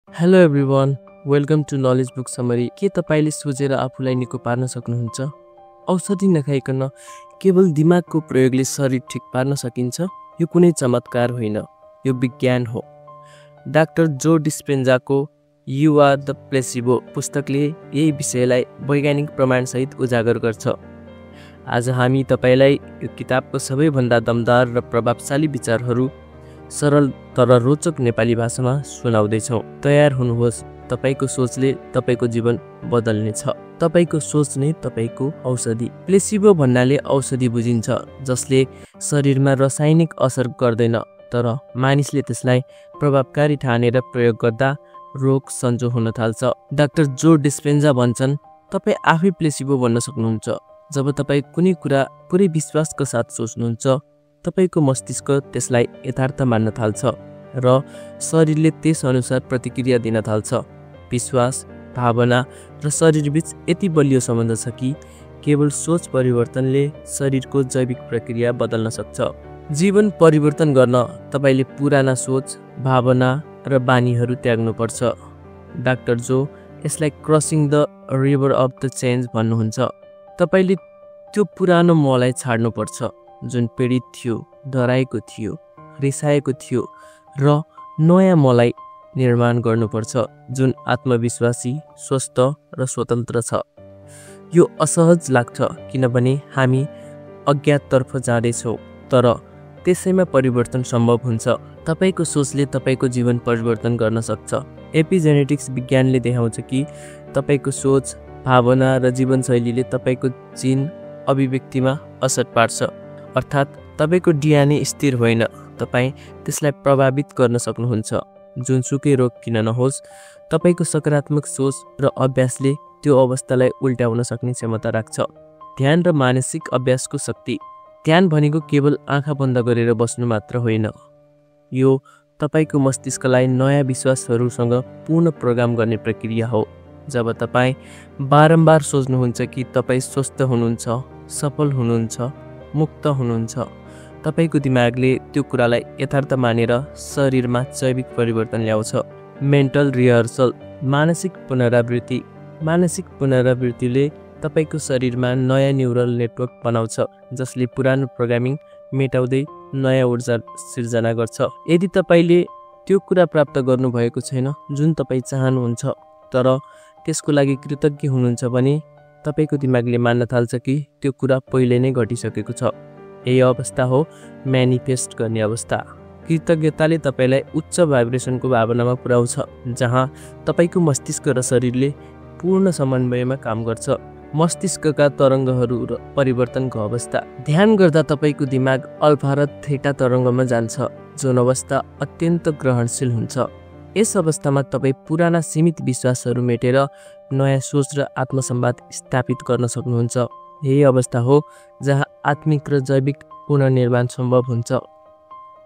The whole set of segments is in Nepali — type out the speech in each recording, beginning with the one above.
Hello everyone, welcome to knowledge book summary. के तपाईले सोचेर आफूलाई निको पार्न सक्नुहुन्छ? औषधि नखाइकन केवल दिमागको प्रयोगले शरीर ठिक पार्न सकिन्छ? यो कुनै चमत्कार होइन, यो विज्ञान हो। डाक्टर जो डिस्पेन्जाको यु आर द प्लेसिबो पुस्तकले यही विषयलाई वैज्ञानिक प्रमाणसहित उजागर गर्छ। आज हामी तपाईलाई यो किताबको सबैभन्दा दमदार र प्रभावशाली विचारहरू सरल तर रोचक नेपाली भाषामा सुनाउँदैछौँ। तयार हुनुहोस्, तपाईको सोचले तपाईको जीवन बदल्नेछ। तपाईको सोच नै तपाईको औषधि। प्लेसिबो भन्नाले औषधि बुझिन्छ जसले शरीरमा रासायनिक असर गर्दैन, तर मानिसले त्यसलाई प्रभावकारी ठानेर प्रयोग गर्दा रोग सन्चो हुन थाल्छ। डाक्टर जो डिस्पेन्जा भन्छन्, तपाईँ आफै प्लेसिबो बन्न सक्नुहुन्छ। जब तपाईँ कुनै कुरा पुरै विश्वासका साथ सोच्नुहुन्छ, तपाईको मस्तिष्क त्यसलाई यथार्थ मान्न थाल्छ र शरीरले त्यस अनुसार प्रतिक्रिया दिन थाल्छ। विश्वास, भावना र शरीरबीच यति बलियो सम्बन्ध छ कि केवल सोच परिवर्तनले शरीरको जैविक प्रक्रिया बदल्न सक्छ। जीवन परिवर्तन गर्न तपाईले पुराना सोच, भावना र बानीहरू त्याग्नुपर्छ। डाक्टर जो यसलाई crossing the river of the change भन्नुहुन्छ। तपाईले त्यो पुरानो मलाई छाड्नुपर्छ जुन पीडित थियो, डराएको थियो, रिसाएको थियो र नयाँ मलाई निर्माण गर्नुपर्छ जुन आत्मविश्वासी, स्वस्थ र स्वतन्त्र छ। यो असहज लाग्छ किनभने हामी अज्ञाततर्फ जाँदैछौँ, तर त्यसैमा परिवर्तन सम्भव हुन्छ। तपाईको सोचले तपाईको जीवन परिवर्तन गर्न सक्छ। एपिजेनेटिक्स विज्ञानले देखाउँछ कि तपाईको सोच, भावना र जीवनशैलीले तपाईको जीन अभिव्यक्तिमा असर पार्छ। अर्थात् तपाईको डिएनए स्थिर होइन, तपाईँ त्यसलाई प्रभावित गर्न सक्नुहुन्छ। जुनसुकै रोग किन नहोस्, तपाईको सकारात्मक सोच र अभ्यासले त्यो अवस्थालाई उल्टाउन सक्ने क्षमता राख्छ। ध्यान र मानसिक अभ्यासको शक्ति। ध्यान भनेको केवल आँखा बन्द गरेर बस्नु मात्र होइन, यो तपाईको मस्तिष्कलाई नयाँ विश्वासहरूसँग पुनः प्रोग्राम गर्ने प्रक्रिया हो। जब तपाईँ बारम्बार सोच्नुहुन्छ कि तपाईँ स्वस्थ हुनुहुन्छ, सफल हुनुहुन्छ, मुक्त हुनुहुन्छ, तपाईको दिमागले त्यो कुरालाई यथार्थ मानेर शरीरमा जैविक परिवर्तन ल्याउँछ। मेन्टल रिहर्सल, मानसिक पुनरावृत्ति। मानसिक पुनरावृत्तिले तपाईको शरीरमा नयाँ न्युरल नेटवर्क बनाउँछ जसले पुरानो प्रोग्रामिङ मेटाउँदै नयाँ ऊर्जा सिर्जना गर्छ। यदि तपाईले त्यो कुरा प्राप्त गर्नुभएको छैन जुन तपाईँ चाहनुहुन्छ, तर त्यसको लागि कृतज्ञ हुनुहुन्छ भने तपाईको दिमागले मान्न थाल्छ कि त्यो कुरा पहिले नै घटिसकेको छ। यही अवस्था हो म्यानिफेस्ट गर्ने अवस्था। कृतज्ञताले तपाईलाई उच्च भाइब्रेसनको भावनामा पुर्याउँछ जहाँ तपाईको मस्तिष्क र शरीरले पूर्ण समन्वयमा काम गर्छ। मस्तिष्कका तरङ्गहरू र परिवर्तनको अवस्था। ध्यान गर्दा तपाईको दिमाग अल्फा र थीटा तरङ्गमा जान्छ, जुन अवस्था अत्यन्त ग्रहणशील हुन्छ। यस अवस्थामा तपाईँ पुराना सीमित विश्वासहरू मेटेर नयाँ सोच र आत्मसंवाद स्थापित गर्न सक्नुहुन्छ। यही अवस्था हो जहाँ आत्मिक र जैविक पुनर्निर्माण सम्भव हुन्छ।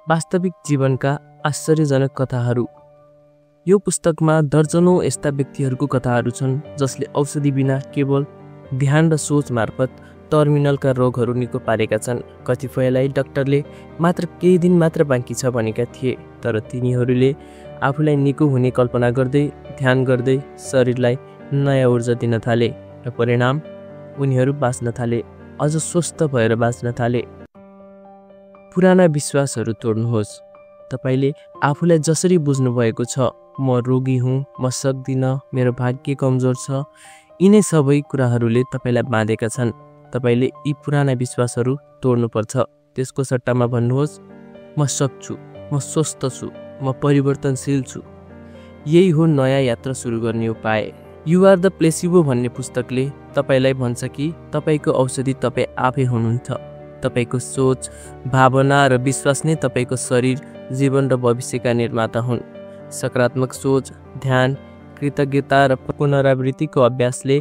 वास्तविक जीवनका आश्चर्यजनक कथाहरू। यो पुस्तकमा दर्जनौं यस्ता व्यक्तिहरूको कथाहरू छन् जसले औषधि बिना केवल ध्यान र सोच मार्फत टर्मिनलका रोगहरू निको पारेका छन्। कतिपयलाई डाक्टरले मात्र केही दिन मात्र बाँकी छ भनेका थिए, तर तिनीहरूले आफूलाई निको हुने कल्पना गर्दै ध्यान गर्दै शरीरलाई नयाँ ऊर्जा दिन थाले र परिणाम उनीहरू बाँच्न थाले, अझ स्वस्थ भएर बाँच्न थाले। पुराना विश्वासहरू तोड्नुहोस्। तपाईले आफूलाई जसरी बुझ्नु भएको छ, म रोगी हुँ, म सक्दिनँ, मेरो भाग्य कमजोर छ, यिनै सबै कुराहरूले तपाईलाई बाँधेका छन्। तपाईले यी पुराना विश्वासहरू तोड्नुपर्छ। त्यसको सट्टामा भन्नुहोस्, म सक्छु, म स्वस्थ छु, म परिवर्तनशील छु। यही हो नयाँ यात्रा सुरु गर्ने उपाय। यु आर द प्लेसिबो भन्ने पुस्तकले तपाईलाई भन्छ कि तपाईको औषधि तपाईँ आफै हुनुहुन्छ। तपाईको सोच, भावना र विश्वास नै तपाईको शरीर, जीवन र भविष्यका निर्माता हुन्। सकारात्मक सोच, ध्यान, कृतज्ञता र पुनरावृत्तिको अभ्यासले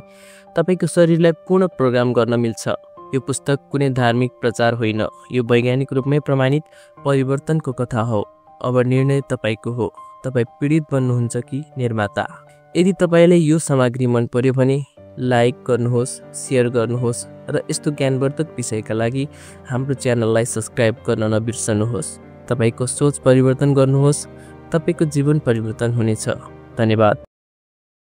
तपाईको शरीरलाई पुनः प्रोग्राम गर्न मिल्छ। यो पुस्तक कुनै धार्मिक प्रचार होइन, यो वैज्ञानिक रूपमै प्रमाणित परिवर्तनको कथा हो। अब निर्णय तपाईको हो, तपाईँ पीडित बन्नुहुन्छ कि निर्माता। यदि तपाईलाई यो सामग्री मन पर्यो भने लाइक गर्नुहोस्, शेयर गर्नुहोस् र यस्तो ज्ञानवर्धक विषयका लागि हाम्रो च्यानललाई सब्स्क्राइब गर्न नबिर्सनुहोस्। तपाईको सोच परिवर्तन गर्नुहोस्, तपाईको जीवन परिवर्तन हुनेछ। धन्यवाद।